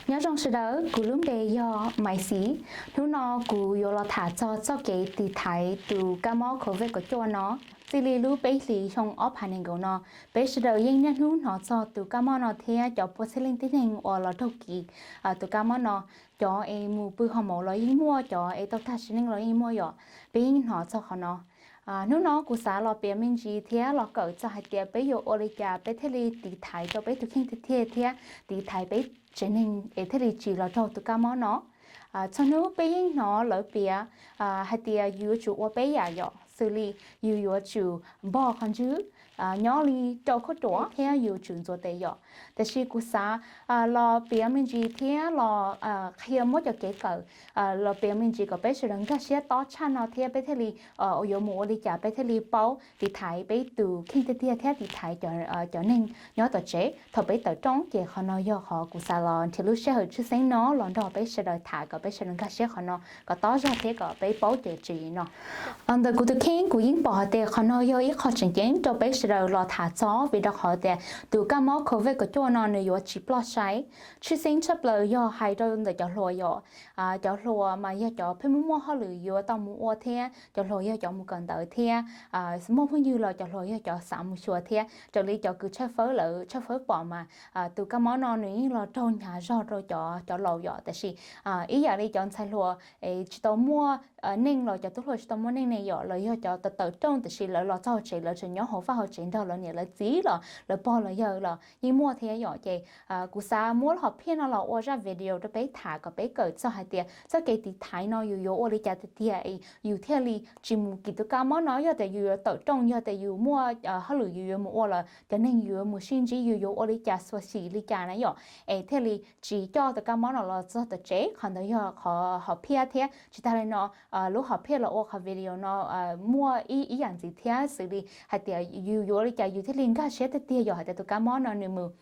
Nyob zoo sawv daws, kuv lub npe yog Maiv Xiv. Hnub no kuv yuav los tham txog txoj kev tiv thaiv tus kab mob covid kaum cuaj no. Txij li lub peb hlis xyoo ob phav nees nkaum no, peb sawv daws yeej niaj hnub hnov txog tus kab mob no thiab cov puav txhiaj leej tib neeg uas los raug kis tus kab mob no. Cov es mus pw ho mauv los yeej muaj, cov es tau tag sim neej los yeej muaj yom. Peb yeej hnov txog qhov no. Hnub no kuv xav los piav me ntsis thiab los kawm txog hais tias peb yuav ua li cas peb thiaj li tiv thaiv rau peb tus kheej tiag tiag thiab tiv thaiv peb tsev neeg es thiaj li tsis los raug tus kab mob no. Txhua hnub peb yeej hnov lawv piav hais tias yus yuav tsum ua peb yam yom, xws li yus yuav tsum npog qhov ntswg, nyob li rau khaub ruam thiab yus tsum ntxuav tes yom. Tiam sis kuv xav los piav me ntsis thiab los qhia muab cov kev kawm los piav me ntsis kom peb sawv daws nkag siab tob tshaj no thiab peb thiaj li yuav mus ua li cas peb thiaj li paub tiv thaiv peb tus kheej tiag tiag thiab tiv thaiv cov neeg nyob tom tsev thaum peb tawm rooj. Ces qhov no yog qhov kuv xav los nrhiav lub sij hawm tshwj xeeb no los nrog peb sawv daws tham kom peb sawv daws nkag siab qhov no kom tob zog thiab kom peb paub cov tswv yim no. Ntawm kuv tus kheej kuv yeej pom hais tias qhov no yog ib qho tseem ceeb rau peb sawv daws los tham txog vim rau qhov tias tus kab mob covid kaum cuaj no nws yuav tsis ploj sai. Tshwj xeeb tshaj plaws yog hais rau ntawm cov hluas yom. Cov hluas mas yog cov pheej muaj muaj hauj lwm yuav tau mus ua thiab cov hluas yog cov mus kawm ntawv thiab muaj phooj ywg los cov hluas yog cov xav mus xyuas thiab raws li cov kws tshawb fawb lawv tshawb fawb pom mas tus kab mob no nws yeej los raug hnyav zog rau cov cov laus yom. Tiam sis ib yam li cov ntxhais hluas tsis tau muaj neej los cov tub hluas tsis tau muaj neej ne yom, los yog cov tawm tawm rooj tiam sis lawv los txog hauv tsev lawv tseem nyob hauv vaj hauv tsev nrog lawv niam lawv txiv los lawv pog lawv yawg los yeej muaj thiab yom. Ces kuv xav muab hom phiaj no los ua zaj video rau peb tham kom peb kawm txog hais tias txoj kev tiv thaiv no yus yuav ua li cas tiag tiag es yus thiaj li tsis mus kis tus kab mob no. Yog tias yus yuav tawm rooj, yog tias yus muaj hauj lwm yus yuav mus ua los cov neeg yus yuav mus sib ntsib yus yuav ua li cas, xuas xim li cas na yom, es thiaj li tsis coj tus kab mob no los txog tom tsev. Qhov ntawd yog qhov hom phiaj thiab tsis tag li no lub hom phiaj los ua qhov video no muaj ib ib yam ntxiv thiab xws li hais tias yus yuav ua li cas yus thiaj li nkag siab tiag tiag yom hais tias tus kab mob no nws mus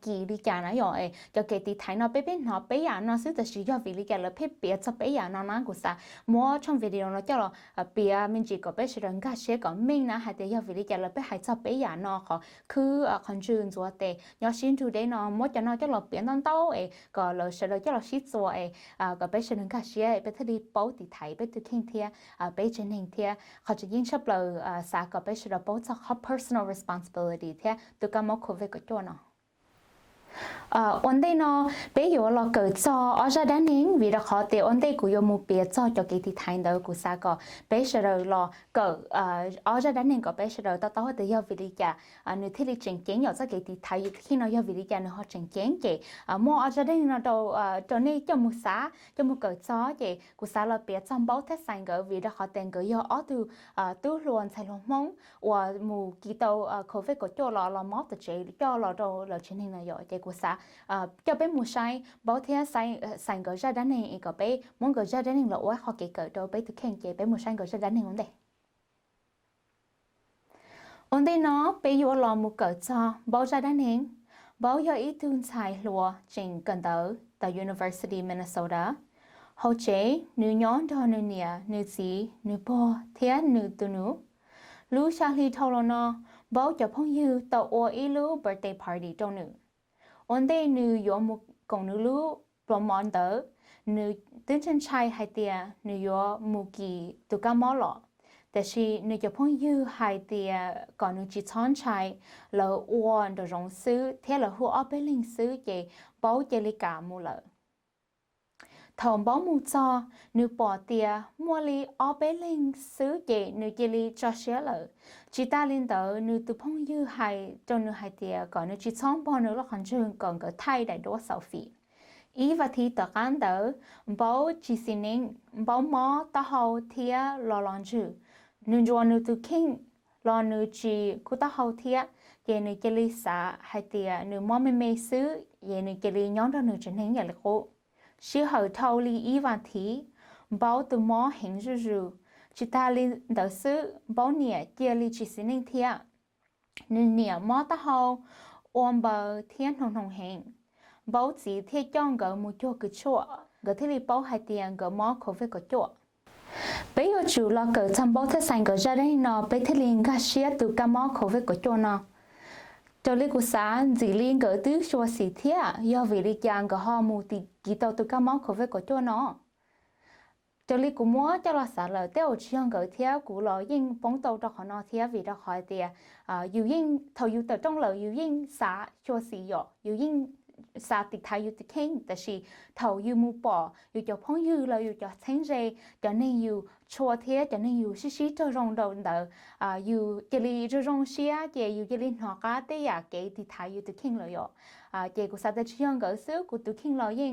kis li cas na yom. Cov kev tiv thaiv no peb pheej hnov peb yam no xwb tab sis yog vim li cas lawv pheej piav txog peb yam no na. Kuv xav muab tshooj video no coj los piav me ntsis kom peb sawv daws nkag siab kom meej na hais tias yog vim li cas lawv pheej hais txog peb yam no, qhov khwb qhov ntswg ntxuav tes nyob sib nrug deb no, muab cov no coj los piav ntau ntau es kom lawv sawv daws coj los sib txuas es kom peb sawv daws nkag siab peb thiaj li paub tiv thaiv peb tus kheej thiab peb tsev neeg thiab qhov tseem ceeb tshaj plaws xav kom peb sawv daws paub txog qhov personal responsibility thiab tus kab mob covid kaum cuaj no. Ua ntej no peb yuav los kawm txog ob zaj dab neeg vim rau qhov tias ua ntej kuv yuav mus piav txog cov kev tiv thaiv ntawd kuv xav kom peb sawv daws los kawm ob zaj dab neeg kom peb sawv daws to taub tias yog vim li cas nws thiaj li tseem ceeb yom, txoj kev tiv thaiv yus tus kheej no yog vim li cas nws ho tseem ceeb. Ces muaj ob zaj dab neeg no rau rau nej coj mus xav coj mus kawm txog. Ces kuv xav los piav txog Npaub thiab Xais nkawd vim rau qhov tias nkawd yog ob tug tub hluas ntxhais hluas Hmoob uas mus kis tau covid kaum cuaj los los mob tom tsev coj los rau lawv tsev neeg no yom. Ces kuv xav coj peb mus saib Npaub thiab Xais nkawd zaj dab neeg es kom peb muab nkawd zaj dab neeg los ua qhov kev kawm rau peb tus kheej. Ces peb mus saib nkawd zaj dab neeg ua ntej. Ua ntej no peb yuav los mus kawm txog Npaub zaj dab neeg. Npaub yog ib tug ntxhais hluas tseem kawm ntawv tom University Minnesota. Hauv tsev nws nyob nrog nws niam, nws txiv, nws pog thiab nws tus nus. Lub xya hli dhau los no, Npaub cov phooj ywg tau ua ib lub birthday party rau nws. Ua ntej nws yuav mus koom nws lub pluas mov ntawd, nws twb ntshai ntshai hais tias nws yuav mus kis tus kab mob los. Tiam sis nws cov phooj ywg hais tias kom nws tsis txhob ntshai, lawv ua nraum zoov xwb thiab lawv hu ob peb leeg xwb ces Npaub cia li kam mus lawm. Thaum Npaub mus txog, nws pom tias muaj li ob peb leeg xwb ces nws cia li tso siab lawm. Tsis tas li ntawd, nws tus phooj ywg hais rau nws hais tias kom nws tsis txhob npog nws lub qhov ntswg kom nkawd thaij daim duab selfie. Ib vas thiv tom qab ntawd, Npaub tsis xis neej, Npaub mob taub hau thiab los los ntsws. Nws ntsuas nws tus kheej los nws tsis kub taub hau thiab, ces nws cia li xav hais tias nws mob me me xwb, ces nws cia li nyob nrog nws tsev neeg ib yam li qub. Sij hawm dhau li ib vas thiv, Npaub tus mob heev zuj zus. Tsis tas li ntawd xwb, Npaub niam cia li tsis xis neej thiab. Nws niam mob taub hau, ua npaws thiab hnoos hnoos heev. Npaub txiv thiaj coj nkawd mus cuag kws tshuaj, nkawd thiaj li paub hais tias nkawd mob covid kaum cuaj. Peb yuav tsum los kawm txog Npaub thiab Xais nkawd zaj dab neeg no peb thiaj li nkag siab tus kab mob covid kaum cuaj no. Raws li kuv xav ntxim li nkawd twb xyuam xim thiab, yog vim li cas nkawd ho mus kis tau tus kab mob COVID kaum cuaj no? Raws li kuv muab coj los xav lawm tej zaum tsis yog nkawd thiab, kuv los yeej poob tau rau qhov no thiab, vim rau qhov hais tias yus yeej thaum yus tawm rooj lawm yus yeej xav xyuam xim yom, yus yeej xav tiv thaiv yus tus kheej, tab sis thaum yus mus pom yus cov phooj ywg los yus cov txheeb ze, cov neeg yus tshua thiab cov neeg yus sib sib raug zoo rau ntawd, yus cia li zoo zoo siab ces yus cia li hnov qab tej yam kev tiv thaiv yus tus kheej lawm yom. Ces kuv xav tias tsis yog nkawd xwb, kuv tus kheej los yeej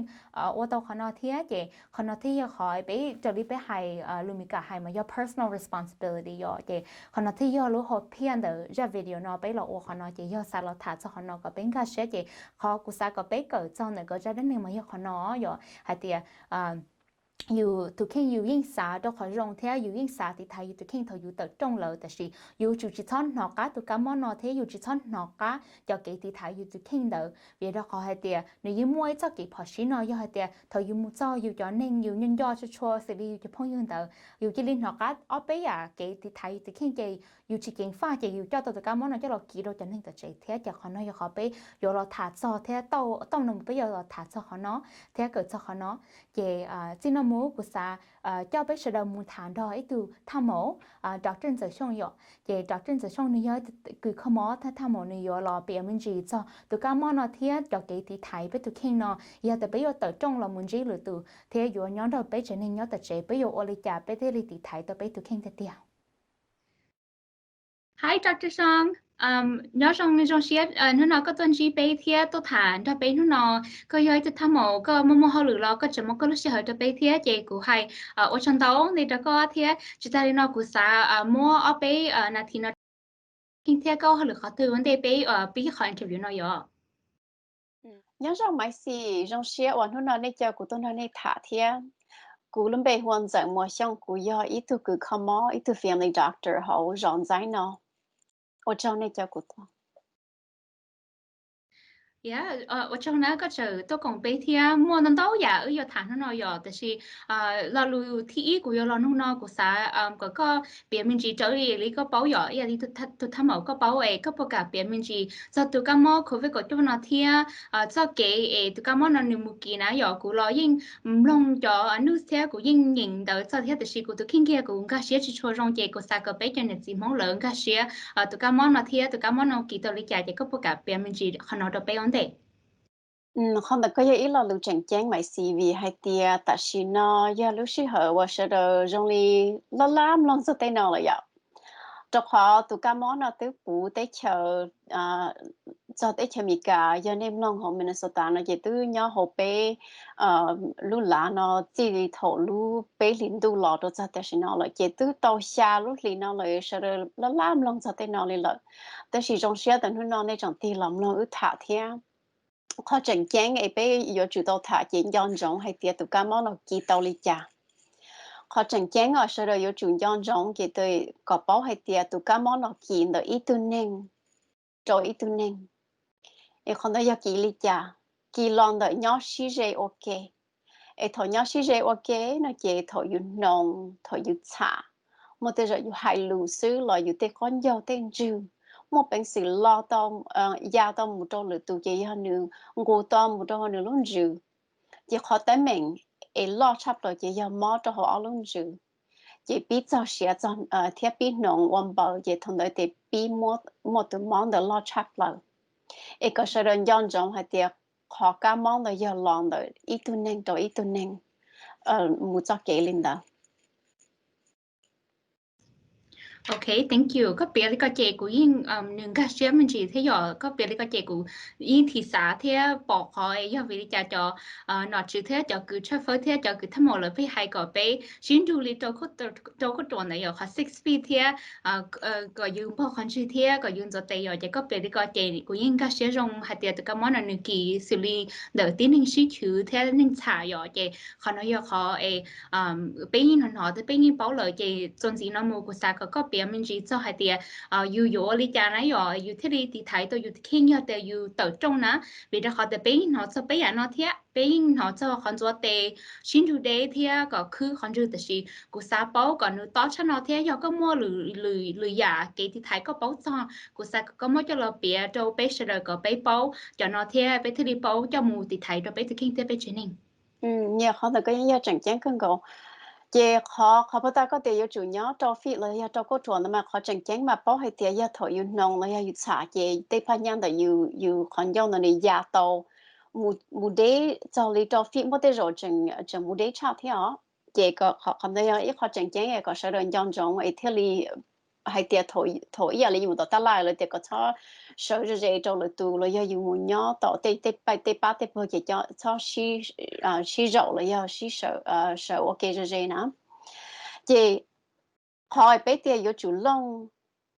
ua tau qhov no thiab, ces qhov no thiaj yog qhov peb raws li peb hais lus Mis Kas hais mas yog personal responsibility yom, ces qhov no thiaj yog lub hom phiaj ntawm zaj video no peb los ua qhov no, ces yog xav los tham txog qhov no kom peb nkag siab, ces qhov kuv xav kom peb kawm txog ntawm koj zaj dab neeg mas yog qhov no yom, hais tias yus tus kheej yus yeej xav rau qhov zoo thiab yus yeej xav tiv thaiv yus tus kheej thaum yus tawm rooj lawm, tab sis yus tsum tsis txhob hnov qab tus kab mob no thiab yus tsis txhob hnov qab cov kev tiv thaiv yus tus kheej ntawd, vim rau qhov hais tias nws yeej muaj ib txoj kev phom sij no, yog hais tias thaum yus mus txog yus cov neeg yus nco nco tshua tshua xws li yus cov phooj ywg ntawd, yus cia li hnov qab ob peb yam kev tiv thaiv yus tus kheej ces yus tsis ceev faj ces yus coj tau tus kab mob no coj los kis rau cov neeg tom tsev thiab, ces qhov no yog qhov peb yuav los tham txog thiab tau no peb yuav los tham txog qhov no thiab kawm txog qhov no. Ces txij no mus kuv xav coj peb sawv daws mus tham nrog ib tug thaj maum, Doctor Ntxawm Xyooj yom. Ces Doctor Ntxawm Xyooj nws yog ib tug kws kho mob, thaj maum nws yuav los piav me ntsis txog tus kab mob no thiab cov kev tiv thaiv peb tus kheej no, yog tias peb yuav tawm rooj los mus ntsib lwm tus thiab yuav nyob nrog peb tsev neeg nyob tom tsev peb yuav ua li cas peb thiaj li tiv thaiv tau peb tus kheej tiag tiag. Hi Doctor Xyooj, nyob zoo zoo siab hnub no koj tuaj ntsib peb thiab tuaj tham nrog peb hnub no. Koj yog ib tug thaj maum, koj muaj muaj hauj lwm los koj tseem muab koj lub sij hawm rau peb thiab, ces kuv hais ua tsaug ntau ntej rau koj thiab. Tsis tas li no kuv xav muab ob peb nas this no thiab koj hauj lwm qhov twg ua ntej peb pib qhov interview no yom. Nyob zoo Maiv Xis, zoo siab uas hnub no nej caw kuv tuaj nrog nej tham thiab. Kuv lub npe hu ua Ntxawm Muas Xyooj, kuv yog ib tug kws kho mob, ib tug family doctor hauv zos Ntxaib no. Ua tsaug nej caw kuv tuaj. Ua tsaug na koj tseem tuaj koom peb thiab, muaj ntau ntau yam wb yuav tham hnub no yom, tab sis lo lus thib ib kuv yuav los nug no kuv xav kom koj piav me ntsis raws li koj paub yom, ib yam li tus thaj maum koj paub es koj puas kam piav me ntsis txog tus kab mob COVID kaum cuaj no thiab txoj kev es tus kab mob no nws mus kis na yom. Kuv los yeej mloog cov news thiab kuv yeej nyeem ntawv txog thiab, tab sis kuv tus kheej kiag kuv nkag siab tsis tshua zoo, ces kuv xav kom peb cov niam txiv Hmoob lawv nkag siab tus kab mob no thiab tus kab mob no kis tau li cas, ces koj puas kam piav me ntsis qhov no rau peb ua ntej? Qhov ntawd koj yog ib lo lus tseem ceeb Maiv Xis, vim hais tias tam sim no yog lub sij hawm uas sawv daws zoo li laj laj mloog txog tej no lawm yom. Rau qhov tus kab mob no twb puv teb chaws, txog teb chaws Amelikas, yog nej mloog hauv Minnesota no ces twb nyob hauv peb lub lav no txij li thaum lub peb hlis ntuj los rau txog tam sim no lawm ces twb tau xya lub hlis no lawm, sawv daws laj laj mloog txog tej no li lawm. Tab sis zoo siab tias hnub no nej tseem tig los mloog wb tham thiab. Qhov tseem ceeb es peb yuav tsum tau tham ces nco ntsoov hais tias tus kab mob no kis tau li cas. Qhov tseem ceeb uas sawv daws yuav tsum nco ntsoov ces kom paub hais tias tus kab mob no kis ntawm ib tug neeg rau ib tug neeg. Es qhov ntawd yog kis li cas? Kis los ntawm nyob sib ze ua ke. Es thaum nyob sib ze ua ke no ces thaum yus hnoos, thaum yus txham, muaj tej zaum yus hais lus xwb los yus tej qaub ncaug tej ntswg muaj peev xwm los tau, ya tau mus rau lwm tus ces yog nws nqus tau mus rau hauv nws lub ntsws. Ces qhov teeb meem es loj tshaj plaws ces yog mob rau hauv ob lub ntsws. Ces pib txog siav thiab pib hnoos ua npaws ces thaum ntawd ces pib muaj tus mob ntawd loj tshaj plaws. Es kom sawv daws nco ntsoov hais tias qhov kab mob ntawd yog los ntawm ib tug neeg rau ib tug neeg mus txoj kev li ntawd. Ok, thank you. Koj piav li ko ces kuv yeej nws nkag siab me ntsis thiab yom. Koj piav li ko ces kuv yeej thim xav thiab pom qhov yog vim li cas cov nom tswv thiab cov kws tshawb fawb thiab cov kws thaj maum lawv pheej hais kom peb sib nrug li rau kauj ruam ntawd yom, qhov six feet thiab kom yus npog qhov ntswg thiab kom yus ntxuav tes yom. Ces koj piav li ko ces kuv yeej nkag siab zoo hais tias tus kab mob no nws kis xws li ntawm tib neeg sib chwv thiab neeg txham yom. Ces qhov no yog qhov peb yeej hnov hnov thiab peb yeej paub lawm, ces txuas ntxiv no mus kuv xav kom koj piav me ntsis txog hais tias yus yuav ua li cas na yom, yus thiaj li tiv thaiv tau yus tus kheej yog tias yus tawm rooj na. Vim rau qhov tias peb yeej hnov txog peb yam no thiab, peb yeej hnov txog qhov ntxuav tes, sib nrug deb thiab kom khwb qhov ntswg, tiam sis kuv xav paub kom nws tob tshaj no thiab yog koj muaj lwm, lwm, lwm yam kev tiv thaiv koj paub txog, kuv xav kom koj muab coj los piav rau peb sawv daws kom peb paub cov no thiab peb thiaj li paub coj mus tiv thaiv rau peb tus kheej thiab peb tsev neeg. Qhov ntawd koj yeej yog tseem ceeb kawg nkaus. Ces qhov, qhov puag ta koj tias yuav tsum nyob rau fij los yog rau kauj ruam ntawd mas qhov tseem ceeb mas paub hais tias yog thaum yus hnoos los yog yus txham ces tej phaj nyaj ntawm yus, yus qhov ncauj ntawd nws ya tau mus deb txog li rau fij, muaj tej zaum tseem mus deb tshaj thiab os. Ces qhov ntawd yog ib qho tseem ceeb kom sawv daws nco ntsoov es thiaj li hais tias thaum ib yam li yus mus tom tab laj lawv tias kom txhob sawv ze ze rau lwm tus los yog yus mus nyob tom tej, tej pab tej pawg ces txhob sib zaum los yog sib sawv ua ke ze ze na. Ces qhov peb tias yuav tsum looj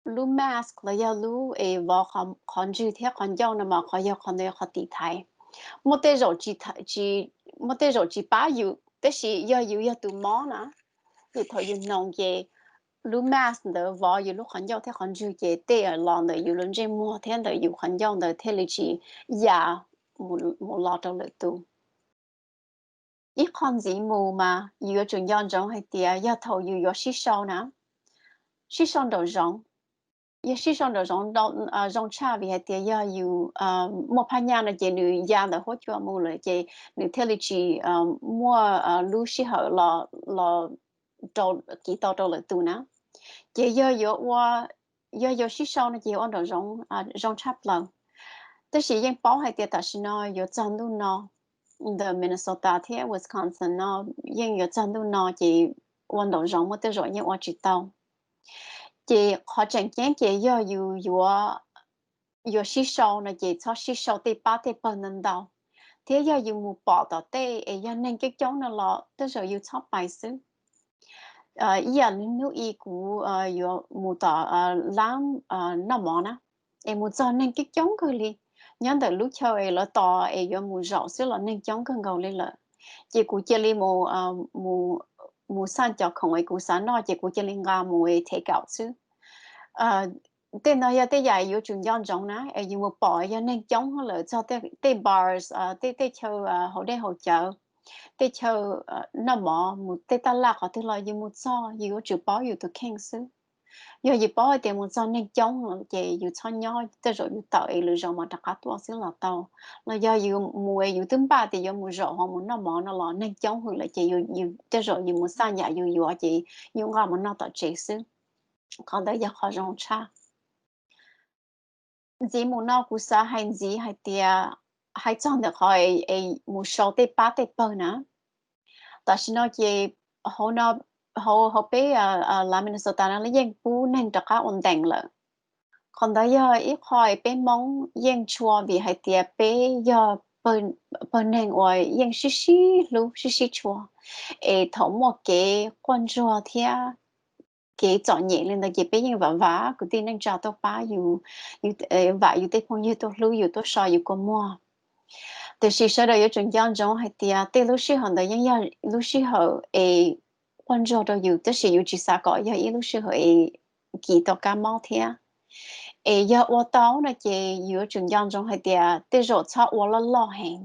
lub mask los yog lub es vov qhov ntswg thiab qhov ncauj no mas qhov yog qhov ntawd yog qhov tiv thaiv. Muaj tej zaum tsis, muaj tej zaum tsis pab yus tab sis yog yus yog tus mob na, ces thaum yus hnoos ces lub mask ntawd vov yus lub qhov ncauj thiab qhov ntswg ces tej los ntawm yus lub ntsej muag thiab ntawm yus qhov ncauj ntawd thiaj li tsis ya mus los rau lwm tus. Ib qho ntxiv mus mas yus yuav tsum nco ntsoov hais tias yog thaum yus yuav sib sau na, sib sau nraum zoov, yog sib sau nraum zoov zoo tshaj vim hais tias yog yus muaj phaj nyaj no ces nws ya ntawm huab cua mus lawm ces nws thiaj li tsis muaj lub sij hawm los kiv tau rau lwm tus na. Ces yog yuav ua, yog yuav sib sau no ces yuav ua nraum zoov zoo tshaj plaws. Tab sis yeej paub hais tias tam sim no yuav txog ntuj no, ntawm Minnesota thiab Wisconsin no yeej yuav txog ntuj no ces ua nraum zoov muaj tej zaum yeej ua tsis tau. Ces qhov tseem ceeb ces yog yus yuav, yuav sib sau no ces txhob sib sau tej pab tej pawg ntau ntau, thiab yog yus mus pom tom tej es yog neeg coob coob no los tej zaum yus txhob pais xwb. Ib yam li hnub i kuv yuav mus tom lab noj mov na, es mus txog neeg coob coob kawg li, nyob ntawm lub chaw es lawv tos es yuav mus zaum xwb los neeg coob kawg nkaus li lawm. Ces kuv cia li mus, mus xaj cov khoom es kuv xav noj ces kuv cia li nqa mus take out xwb. Tej no yog tej yam yuav tsum nco ntsoov na, es yus mus pom yog neeg coob lawm txog tej bars, tej, tej chaw haus dej haus cawv, tej chaw noj mov, mus tej taj laj qhov twg los yus mus txog yus yuav tsum paub yus tus kheej xwb. Yog yus paub hais tias mus txog neeg coob ces yus txhob nyob, tej zaum yus tawm es lwm zaus mas rov qab tuaj xwb los tau. Los yog yus mus es yus twb npaj tias yuav mus zaum hauv mus noj mov no los neeg coob hwm lawm ces yus, tej zaum yus mus xaj yam yus yuav ces yus nqa mus noj tom tsev xwb. Qhov ntawd yog qhov zoo tshaj. Ntxiv mus no kuv xav hais ntxiv hais tias, hais txog ntawm qhov es mus sau tej pab tej pawg na, tam sim no ces hauv, hauv peb lab Minnesota no yeej pub neeg rov qab ua ntees lawm. Qhov ntawd yog ib qho peb Hmoob yeej tshua vim hais tias peb yog pawg neeg uas yeej sib sib hlub sib sib tshua, es thaum muaj kev quaj ntsuag thiab kev txom nyem li ntawd ces peb yeej vam vam kwv tij neej tsa tuaj pab yus, vam yus tej phooj ywg tuaj hlub yus tuaj so yus kua muag. Tiam sis sawv daws yuav tsum nco ntsoov hais tias tej lub sij hawm ntawd yeej yog lub sij hawm es quaj ntsuag rau yus tab sis yus tsis xav kom yog ib lub sij hawm es kis tau kab mob thiab. Es yog ua tau no ces yus yuav tsum nco ntsoov hais tias tej zaum txhob ua loj loj heev.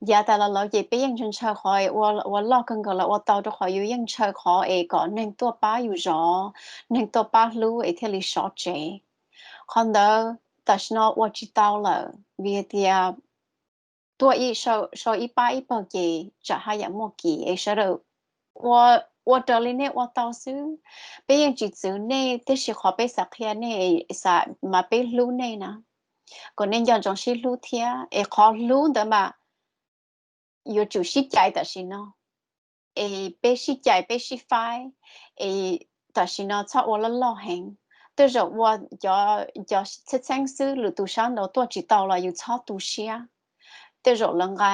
Yav tas los lawm ces peb yeej ntshaw qhov es ua loj kawg nkaus los ua tau rau qhov yus yeej ntshaw qhov es kom neeg tuaj pab yus zov, neeg tuaj pab hlub es thiaj li sov tsev. Qhov ntawd tam sim no ua tsis tau lawm vim hais tias tuaj sau ib pab ib pawg ces tsam haj yam muaj kis es sawv daws ua raws li nej ua tau xwb. Peb yeej tsis txwv nej tiam sis qhov peb xav qhia nej mas peb hlub nej na, kom nej nco ntsoov sib hlub thiab es qhov hlub ntawd mas yuav tsum sib cais tam sim no, es peb sib cais peb sib faib, es tam sim no txhob ua loj loj heev. Tej zaum ua cov txheeb txheeb xwb lwm tus sab nraud tuaj tsis tau los yus txhob tu siab. Tej zaum lawv nqa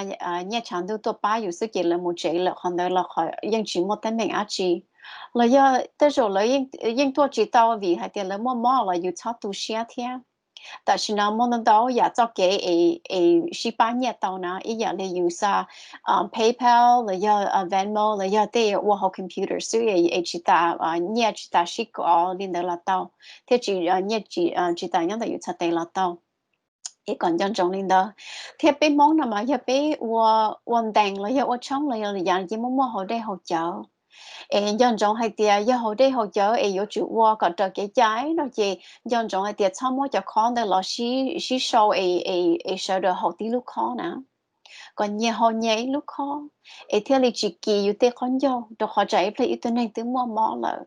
nyiaj tshav ntuj tuaj pab yus xwb ces lawv mus tsev lawm qhov ntawd los yeej tsis muaj teeb meem dab tsi. Los yog tej zaum lawv yeej tuaj tsis tau vim hais tias lawv muaj mob los yus txhob tu siab thiab. Tam sim no muaj ntau ntau yam txoj kev es sib pab nyiaj tau na, ib yam li yus xa PayPal los yog Venmo los yog tej ua hauv computer xwb es tsis tas nyiaj tsis tas sib kov li ntawd los tau, thiab tsis nyiaj tsis tas nyob ntawm yus txhais tes los tau. Es kom nco ntsoov li ntawd. Thiab peb Hmoob no mas yog peb ua ntees los yog ua tshoob los yog li yam ces muaj muaj haus dej haus cawv. Es nco ntsoov hais tias yog haus dej haus cawv es yuav tsum ua kom raws kev cai no ces nco ntsoov hais tias txhob muab cov khob ntawd los sib sau es sawv daws haus tib lub khob na, kom nyias haus nyias ib lub khob, es thiaj li tsis kis yus tej qhov ncauj, rau qhov tsam ib pliag ib tug neeg twb muaj mob lawm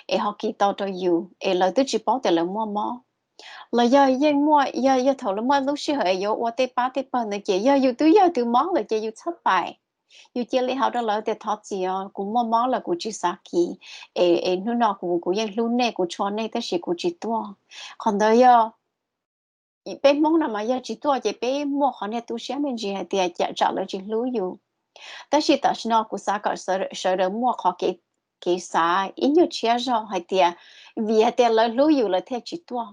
es ho kis tau rau yus es lawv twb tsis paub tias lawv muaj mob. Los yog yeej muaj, yog thaum lawv muaj lub sij hawm es yuav ua tej pab tej pawg ntawd ces yog yus twb yog tus mob lawm ces yus txhob pais, yus cia li hais rau lawv tias thov txim os, kuv muaj mob lawm kuv tsis xav kis, es hnub no kuv kuv yeej hlub nej, kuv tshua nej tab sis kuv tsis tuaj. Qhov ntawd yog peb Hmoob no mas yog tsis tuaj ces peb muaj qhov niag tu siab me ntsis hais tias tsam lawv tsis hlub yus. Tab sis tam sim no kuv xav kom sawv daws muaj qhov kev xav ib nyuag tshiab zog hais tias vim hais tias lawv hlub yus lawv thiaj tsis tuaj,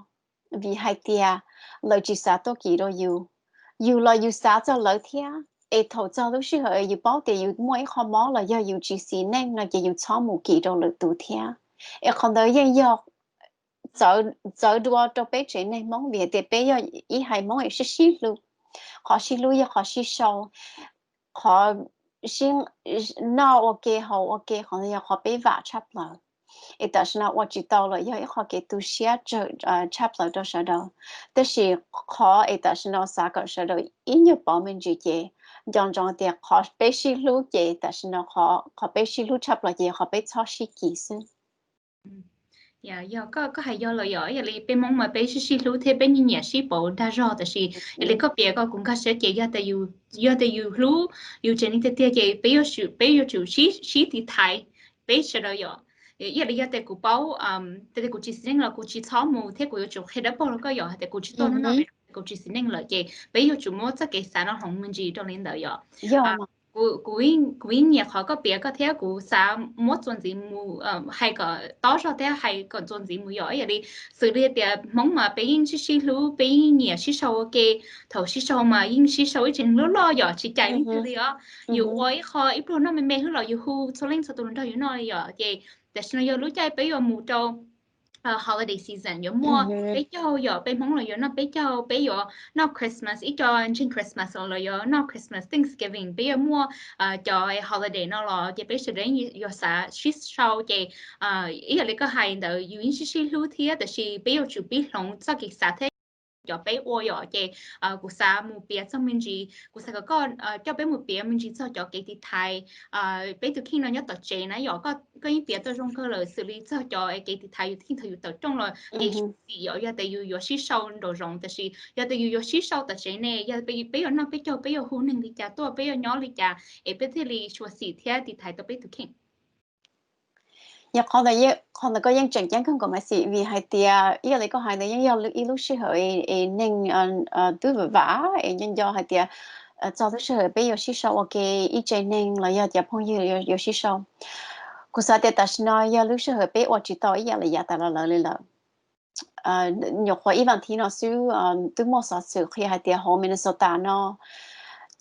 vim hais tias lawv tsis xav tuaj kis rau yus. Yus los yus xav txog lawv thiab, es thaum txog lub sij hawm yus paub tias yus muaj ib qho mob los yog yus tsis xis neej no ces yus txhob mus kis rau lwm tus thiab. Es qhov ntawd yeej yog txawv dua rau peb tsev neeg Hmoob vim hais tias peb yog ib haiv Hmoob es sib sib hlub. Qhov sib hlub yog qhov sib sau, qhov sib noj ua ke haus ua ke, qhov ntawd yog qhov peb vam tshaj plaws. Es tam sim no ua tsis tau los yog ib qho kev tu siab tsawg tshaj plaws rau sawv daws. Tab sis qhov es tam sim no xav kom sawv daws ib nyuag pov me ntsis ces nco ntsoov tias qhov peb sib hlub ces tam sim no qhov peb sib hlub tshaj plaws ces yog qhov peb txhob sib kis xwb. Yog, yog koj, koj hais yog lawm yom, yog li peb Hmoob mas peb sib sib hlub thiab peb nyiam nyiam sib pauv dag zog tab sis yog li koj piav ko kuv nkag siab ces yog tias yus hlub yus tsev neeg tiag tiag ces peb yuav tsum sib tiv thaiv peb sawv daws yom. Yog li yog tias kuv paub tias kuv tsis xis neej los kuv tsis txhob mus thiab kuv yuav tsum qhia dawb paug rau koj yom hais tias kuv tsis tuaj hnub no vim kuv tsis xis neej lawm ces peb yuav tsum muab txoj kev xav no hloov me ntsis rau li ntawd yom. Kuv yeej nyiam qhov koj piav koj thiab kuv xav muab txuas ntxiv mus hais kom tob zog thiab hais kom txuas ntxiv mus yom. Yog li xws li tias Hmoob mas peb yeej sib sib hlub, peb yeej nyiam sib sau ua ke, thaum sib sau mas yeej sib sau ib tsev neeg loj loj yom, tsis cais leej twg li os. Yus ua ib qho ib pluag noj me me xwb los yus hu txhua leej txhua tus los nrog yus noj li yom. Ces tam sim no yog lub caij peb yuav mus rau holiday season, yuav muaj peb caug yom, peb Hmoob los yuav noj peb caug, peb yuav noj Christmas, ib co ntseeg Christmas los yuav noj Christmas, Thanksgiving, peb yuav muaj cov holiday no los ces peb sawv daws yuav xav sib sau ces ib yam li koj hais ntawd yus yeej sib sib hlub thiab tab sis peb yuav tsum pib hloov txoj kev xav thiab cov peb ua yom. Ces kuv xav mus piav txog me ntsis, kuv xav kom koj coj peb mus piav me ntsis txog cov kev tiv thaiv peb tus kheej no nyob tom tsev na yom. Koj yeej piav tau zoo kawg lawm xws li txog cov kev tiv thaiv yus kheej thaum yus tawm rooj los kev xyuam xim yom, yog tias yus yuav sib sau nraum zoov tab sis yog tias yus yuav sib sau tom tsev ne, yog peb yuav noj peb caug, peb yuav hu neeg li cas tuaj, peb yuav nyob li cas es peb thiaj li xyuam xim thiab tiv thaiv tau peb tus kheej. Yog qhov ntawd koj yeej tseem ceeb kawg nkaus mas xim vim hais tias ib yam li koj hais ntawd yeej yog ib lub sij hawm es neeg twb vam vam es nco nco hais tias txog lub sij hawm peb yuav sib sau ua ke, ib tsev neeg los yog cov phooj ywg yuav sib sau. Kuv xav tias tam sim no yog lub sij hawm peb ua tsis tau ib yam li yav tas los lawm li lawm. Nyuam qhuav ib vas thiv no xwb twb muaj xov xwm qhia hais tias hauv Minnesota no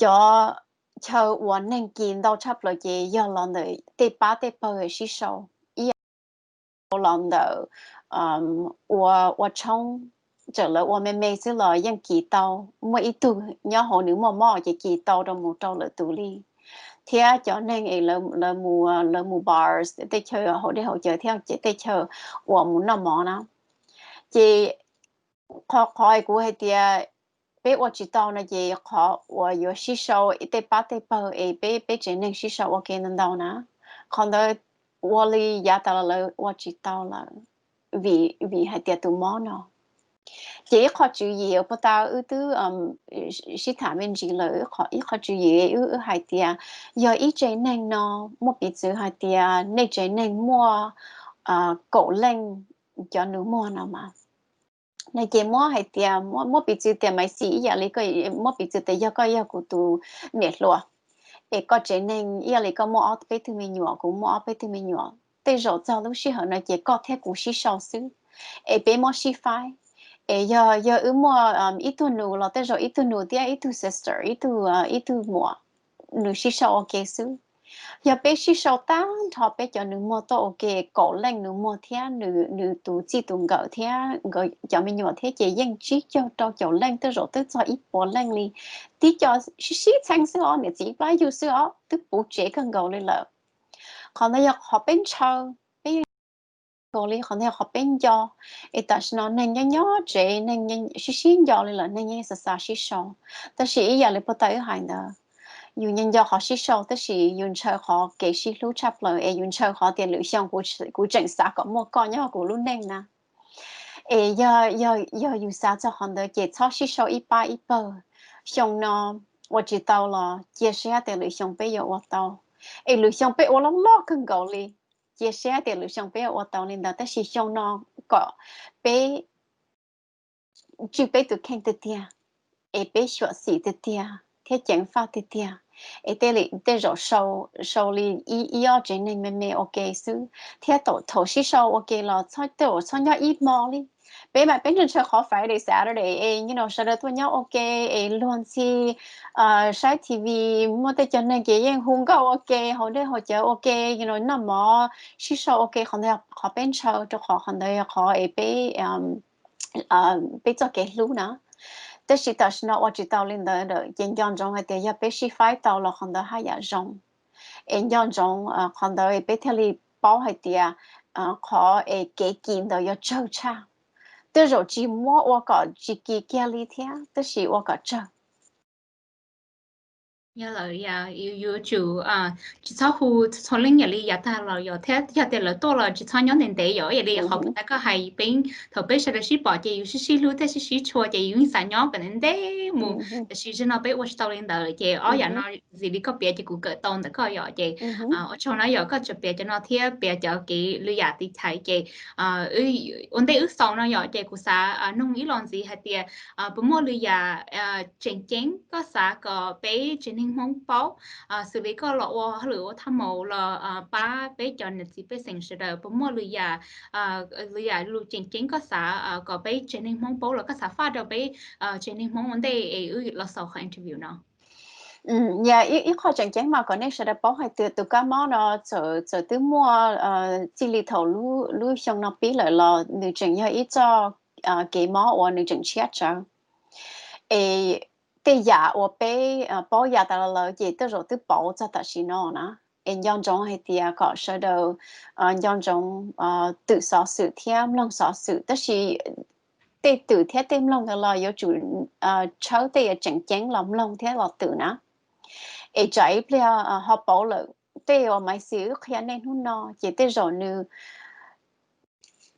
cov chaw uas neeg kis ntau tshaj plaws ces yog los ntawm tej pab tej pawg sib sau, ib yam los ntawm ua ua tshoob, txawm lawv ua me me xwb los yeej kis tau. Muaj ib tug nyob hauv nws muaj mob ces kis tau rau mus rau lwm tus li. Thiab cov neeg es lawv mus, lawv mus bars, tej chaw haus dej haus cawv thiab tej chaw uas mus noj mov na. Ces qhov, qhov kuv hais tias peb ua tsis tau no ces qhov uas yuav sib sau tej pab tej pawg es peb, peb tsev neeg sib sau ua ke ntau ntau na, qhov ntawd ua li yav tas los lawm ua tsis tau lawm vim, vim hais tias tus mob no. Ces ib qho tswv yim uas puag ta wb twb sib tham me ntsis lawm, ib qho tswv yim wb, wb hais tias yog ib tsev neeg no muaj piv txwv hais tias nej tsev neeg muaj kaum leej cov nus muag no mas, no ces muab hais tias, muab piv txwv tias Maiv Xis ib yam li, muab piv txwv tias yog koj yog kuv tus niam hluas es koj tsev neeg ib yam li koj muaj ob peb tug me nyuam, kuv muaj ob peb tug me nyuam, tej zaum txog lub sij hawm no ces koj thiab kuv sib sau xwb es peb muab sib faib. Es yog, yog wb muaj ib tug nus los tej zaum ib tug nus thiab ib tug sister, ib tug, ib tug muam, nws sib sau ua ke xwb. Yog peb sib sau tag nrho peb cov nus muag tuaj ua ke, kaum leej nus muag thiab nws, nws tus txij tus nkawm thiab nkawd cov me nyuam thiab ces yeej tsib caug rau caum leej, tej zaum twb txog ib puas leej li. Tib co sib sib txheeb xwb os, niam txiv ib plab yug xwb os, twb puv tsev kawg nkaus li lawm. Qhov ntawd yog qhov peb ntshaw, peb yeej nkaus li, qhov ntawd yog qhov peb nco. Es tam sim no neeg nyob nyob tsev, neeg sib sib nco li lawm, neeg yeej xav xav sib sau. Tab sis ib yam li puag ta wb hais ntawd, yus nco nco qhov sib sau tab sis yus ntshaw qhov kev sib hlub tshaj plaws, es yus ntshaw qhov tias lwm xyoo kuv, kuv tseem xav kom muaj koj nyob hauv kuv lub neej na. Es yog, yog, yog yus xav txog qhov ntawd ces txhob sib sau ib pab ib pawg. Xyoo no ua tsis tau los cia siab tias lwm xyoo peb yuav ua tau. Es lwm xyoo peb ua loj loj kawg nkaus li, cia siab tias lwm xyoo peb yuav ua tau li ntawd, tab sis xyoo no kom peb tswj peb tus kheej tiag tiag, es peb xyuam xim tiag tiag thiab ceev faj tiag tiag. Es tej li tej zaum sau, sau li ib, ib ob tsev neeg me me ua ke xwb, thiab thaum, thaum sib sau ua ke los txhob, tej zaum txhob nyob ib hmo li. Peb mas peb ntshaw ntshaw qhov Friday Saturday es, you know, sawv daws tuaj nyob ua ke, es luag ntxhi saib T V, muaj tej cov neeg ces yeej hu nkauj ua ke, haus dej haus cawv ua ke, you know, noj mov sib sau ua ke. Qhov ntawd qhov peb ntshaw, rau qhov qhov ntawd yog qhov es peb peb txoj kev hlub na. Tab sis tam sim no ua tsis tau li ntawd lawm ces nco ntsoov hais tias yog peb sib faib tau los qhov ntawd haj yam zoo. Es nco ntsoov qhov ntawd peb thiaj li paub hais tias qhov es kev kis ntawd yuav tsawg tshaj. Tej zaum tsis muab ua kom tsis kis kiag li thiab, tab sis ua kom tsawg. Yog lawm, yus yuav tsum tsis txhob hu txhua leej yam li yav tag los yog thiab, yog tias lawv tuaj los tsis txhob nyob ntev ntev yom. Yam li qhov puag ta koj hais, peb thaum peb sawv daws sib pom ces yus sib sib hlub thiab sib sib tshua ces yus yeej xav nyob kom ntev ntev mus. Tiam sis zaum no peb ua tsis tau li ntawd ces ob yam no, ntxim li koj piav ces kuv kawm tau ntawm koj yom. Ces ua tsaug na yom, koj tsuas piav cov no thiab piav cov kev lwm yam tiv thaiv ces ua ntej wb xaus no yom, ces kuv xav nug ib los ntxiv hais tias puas muaj lwm yam tseem ceeb koj xav kom peb tsev neeg Hmoob paub, xws li koj los ua hauj lwm ua thaj maus los pab peb cov niam txiv pej xeem sawv daws, puas muaj lwm yam, lwm yam lus tseem ceeb koj xav kom peb tsev neeg Hmoob paub los koj xav faj rau peb tsev neeg Hmoob ua ntej es wb los xaus qhov interview no? Yog ib qho tseem ceeb mas kom nej sawv daws paub hais tias tus kab mob no txawm, txawm twb muaj txij li thaum lub xyoo no pib lawm los nws tseem yog ib txoj kev mob uas nws tseem tshiab tsawv. Es tej yam uas peb paub yav tas los lawm ces tej zaum twb pauv txog tam sim no na. Es nco ntsoov hais tias kom sawv daws nco ntsoov twm xov xwm thiab mloog xov xwm, tab sis tej twm thiab tej mloog ntawd los yuav tsum tshawb tej yam tseem ceeb los mloog thiab los twm na. Es tsam ib pliag ho pauv lawm, tej uas Maiv Xis wb qhia nej hnub no ces tej zaum nws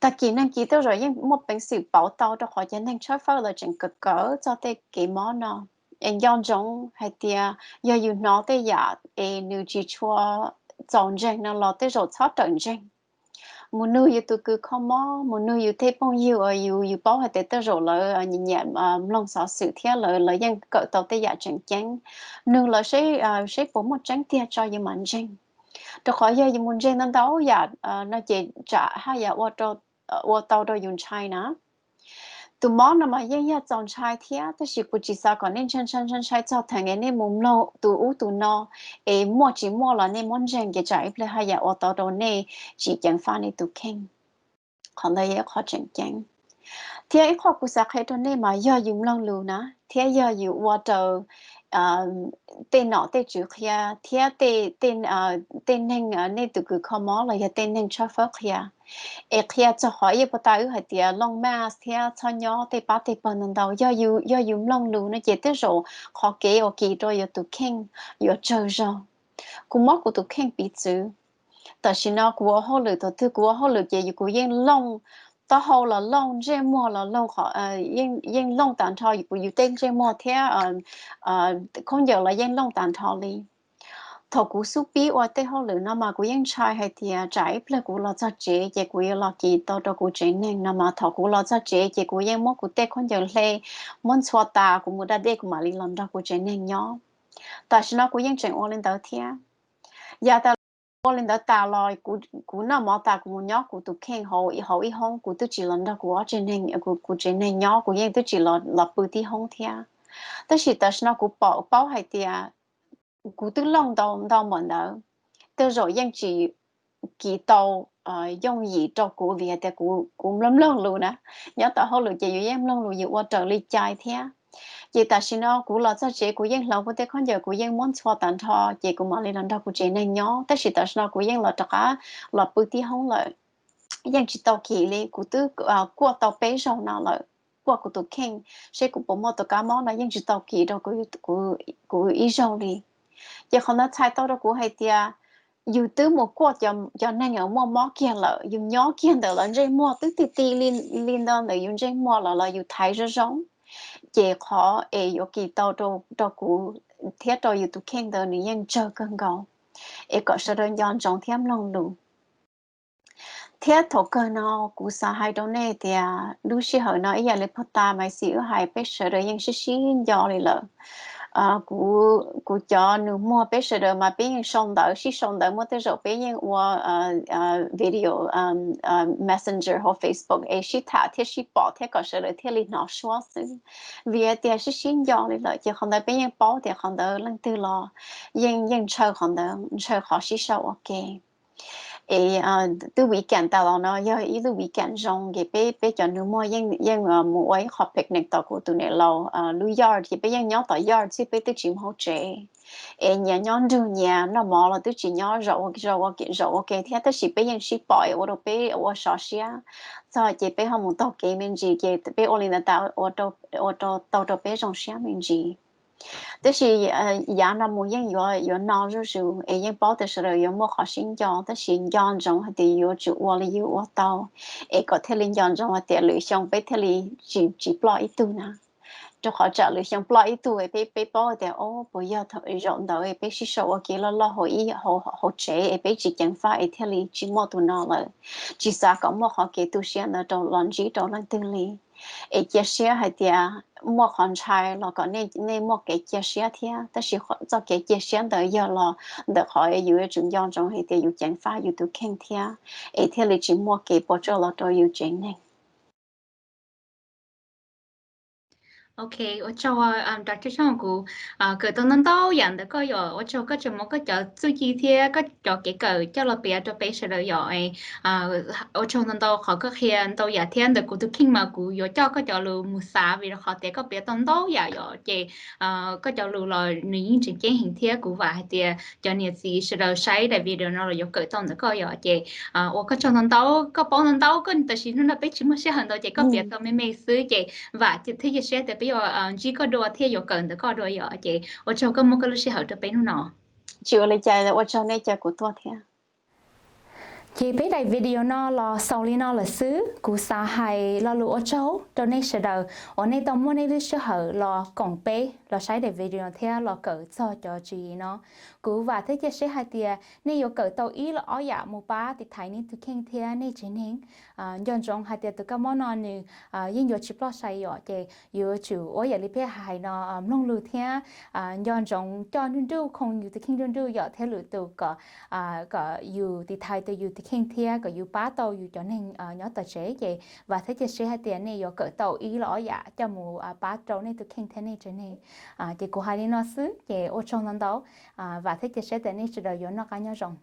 tag kis neeg kis tej zaum yeej muaj peev xwm pauv tau, rau qhov cov neeg tshawb fawb lawv tseem kawm kawm txog tej kev mob no. Es nco ntsoov hais tias yog yus hnov tej yam es nws tsis tshua txaus ntseeg no los tej zaum txhob rawm ntseeg. Mus nug yus tus kws kho mob, mus nug yus tej phooj ywg uas yus, yus paub hais tias tej zaum lawv nyiam, nyiam mloog xov xwm thiab lawv, lawv yeej kawm tau tej yam tseem ceeb. Nug lawv seb, seb puas muaj tseeb tiag tso yus mam ntseeg. Rau qhov yog yus mus ntseeg ntau ntau yam no ces tsam haj yam ua tau rau yus ntshai na. Tus mob no mas yeej yog txaus ntshai thiab, tab sis kuv tsis xav kom nej ntshai, ntshai, ntshai, ntshai txog theem es nej mus mloog tus ub tus no, es muaj tsis muaj los nej muab ntseeg ces tsam ib pliag haj yam ua tau rau nej tsis ceev faj nej tus kheej. Qhov ntawd yog ib qho tseem ceeb. Thiab ib qho kuv xav qhia rau nej mas yog yus mloog lus na, thiab yog yus ua rau tej nom tej tswv qhia, thiab tej, tej, tej neeg, nej tus kws kho mob los yog tej neeg tshawb fawb qhia, es qhia txog qhov ib puag ta wb hais tias looj mas thiab txhob nyob tej pab tej pawg ntau ntau. Yog yus, yog yus mloog lus no ces tej zaum qhov kev uas kis rau yus tus kheej yuav tsawg zog. Kuv muab kuv tus kheej piv txwv. Tam sim no kuv ua hauj lwm, thaum twg kuv ua hauj lwm ces kuv yeej looj, taub hau los looj, ntsej muag los looj, yeej looj tas nrho, kuv yus tej ntsej muag thiab khaub ncaws los yeej looj tas nrho li. Thaum kuv xub pib ua tej hauj lwm no mas kuv yeej ntshai hais tias tsam ib pliag kuv los txog tsev ces kuv yuav los kis tau rau kuv tsev neeg no mas thaum kuv los txog tsev ces kuv yeej muab kuv tej khaub ncaws hle, muab ntxhua tas, kuv mus da dej kuv mam li los nrog kuv tsev neeg nyob. Tam sim no kuv yeej tseem ua li ntawd thiab. Yav tas Ua li ntawd tas los kuv noj mov tas kuv mus nyob kuv tus kheej hauv ib hoob, kuv twb tsis los nrog kuv ob tsev neeg, kuv tsev neeg nyob, kuv yeej twb tsis los pw tib hoob thiab. Tab sis tam sim no kuv paub hais tias kuv twb looj ntau ntau npaum ntawd, tej zaum yeej tsis kis tau yooj yim rau kuv vim hais tias kuv mloog mloog lus na, nyob tom hauj lwm ces yus yeej mloog lus yus ua raws li cai thiab. Ces tam sim no kuv los txog tsev kuv yeej hloov kuv tej khaub ncaws kuv yeej muab ntxhua tag nrho ces kuv mam li los nrog kuv tsev neeg nyob. Tab sis tam sim no kuv yeej los rov qab los pw tib hoob lawm, yeej tsis tau kis li. Kuv twb kuaj tau peb zaug no lawm, kuaj kuv tus kheej seb kuv puas muaj tus kab mob no yeej tsis tau kis rau kuv ib zaug li. Ces qhov ntawd txhais tau rau kuv hais tias yus twb mus kuaj cov neeg uas muaj mob kiag lawm, yus nyob kiag ntawm lawv ntsej muag twb ti ti li ntawd ntawm yus ntsej muag los los yus thaiv zoo zoo, ces qhov es yuav kis tau rau kuv thiab rau yus tus kheej ntawd nws yeej tsawg kawg nkaus. Es kom sawv daws nco ntsoov thiab mloog lus. Thiab thaum kawg no kuv xav hais rau nej tias lub sij hawm no ib yam li puag ta Maiv Xis wb hais, peb sawv daws yeej sib sib nco li lawm. Kuv cov nus muag peb sawv daws mas peb yeej sau ntawv, sib sau ntawv, muaj tej zaum peb yeej ua video messenger hauv Facebook es sib tham thiab sib pom thiab kom sawv daws thiaj li hnov suab xwb. Vim hais tias sib sib nco li lawm ces qhov ntawd peb yeej paub tias qhov ntawd leej twg los yeej yeej ntshaw qhov ntawd, ntshaw qhov sib sau ua ke. Es twb weekend tas los no yog ib lub weekend zoo ces peb peb cov nus muag yeej yeej mus ua ib qho picnic tom kuv tus niam laus lub yard ces peb yeej nyob tom yard xwb, peb twb tsis mus hauv tsev. Es nyias nyob nrug nyias, noj mov los twb tsis nyob, zaum ua zaum ua ke thiab, tab sis peb yeej sib pom es ua rau peb ua sov siab. Txog ces peb ho mus taug kev me ntsis ces peb ua li ntawd tas ua rau tau rau peb zoo siab me ntsis. Tab sis yav no mus yeej yuav yuav no zuj zus es yeej paub tias sawv daws yuav muaj qhov sib nco, tab sis nco ntsoov hais tias yuav tsum ua li yus ua tau es kom thiaj li nco ntsoov hais tias lwm xyoo peb thiaj li tsis tsis ploj ib tug na. Rau qhov tsam lwm xyoo ploj ib tug es peb peb paub tias o puas yog zaum ntawd peb sib sau ua ke loj loj hauv ib hauv tsev es peb tsis ceev faj es thiaj li tsis muaj tus no lawm. Tsis xav kom muaj qhov kev tu siab ntawd rau los ntsib rau leej twg li. Es cia siab hais tias muaj qhov ntshai los kom nej muaj kev cia siab thiab, tab sis txoj kev cia siab ntawd yog los ntawm qhov yus yuav tsum nco ntsoov hais tias yus ceev faj yus tus kheej thiab, es thiaj li tsis muaj kev puas tsuaj los rau yus tsev neeg. Ok, ua tsaug Doctor Tshooj, kuv kawm tau ntau ntau yam ntawm koj yom. Ua tsaug koj tseem muab koj cov txuj ci thiab koj cov kev kawm coj los piav rau peb sawv daws yom. Ua tsaug ntau ntau qhov koj qhia ntau yam thiab. Ntawm kuv tus kheej mas kuv yuav coj koj cov lus mus xav vim rau qhov tias koj piav tau ntau yam yom. Ces koj cov lus los nws yeej tseem ceeb heev thiab kuv vam hais tias cov niam txiv sawv daws saib daim video no los yuav kawm tau ntawm koj yom. Ces ua koj tsaug ntau ntau, koj paub ntau ntau, koj tam sim hnub no peb tsis muaj sij hawm ntau ces koj piav tau me me xwb ces vam thiab cia siab tias peb yuav ntsib koj dua thiab yuav kawm ntawm koj dua yom. Ces ua tsaug koj muab koj lub sij hawm rau peb hnub no. Tsis ua li cas, ua tsaug nej caw kuv tuaj thiab. Ces peb daim video no los xaus li no lawm xwb. Kuv xav hais lo lus ua tsaug rau nej sawv daws uas nej tau muaj nej lub sij hawm los koom peb los saib daim video thiab los kawm txog cov tswv yim no. Kuv vam thiab cia siab hais tias nej yuav kawm tau ib los ob yam mus pab tiv thaiv nej tus kheej thiab nej tsev neeg. Nco ntsoov hais tias tus kab mob no nws yeej yuav tsis ploj sai yom, ces yuav tsum ua yam li peb hais no, mloog lus thiab nco ntsoov coj nruj nruj, khoo yus tus kheej nruj nruj yom, thiab lwm tus kom kom yus tiv thaiv tau yus tus kheej thiab kom yus pab tau yus cov neeg nyob tom tsev. Ces vam thiab cia siab hais tias nej yuav kawm tau ib los ob yam coj mus pab rau nej tus kheej thiab nej tsev neeg. Ces kuv hais li no xwb ces ua tsaug ntau ntau. Vam thiab cia siab tias nej sawv daws yuav noj qab nyob zoo.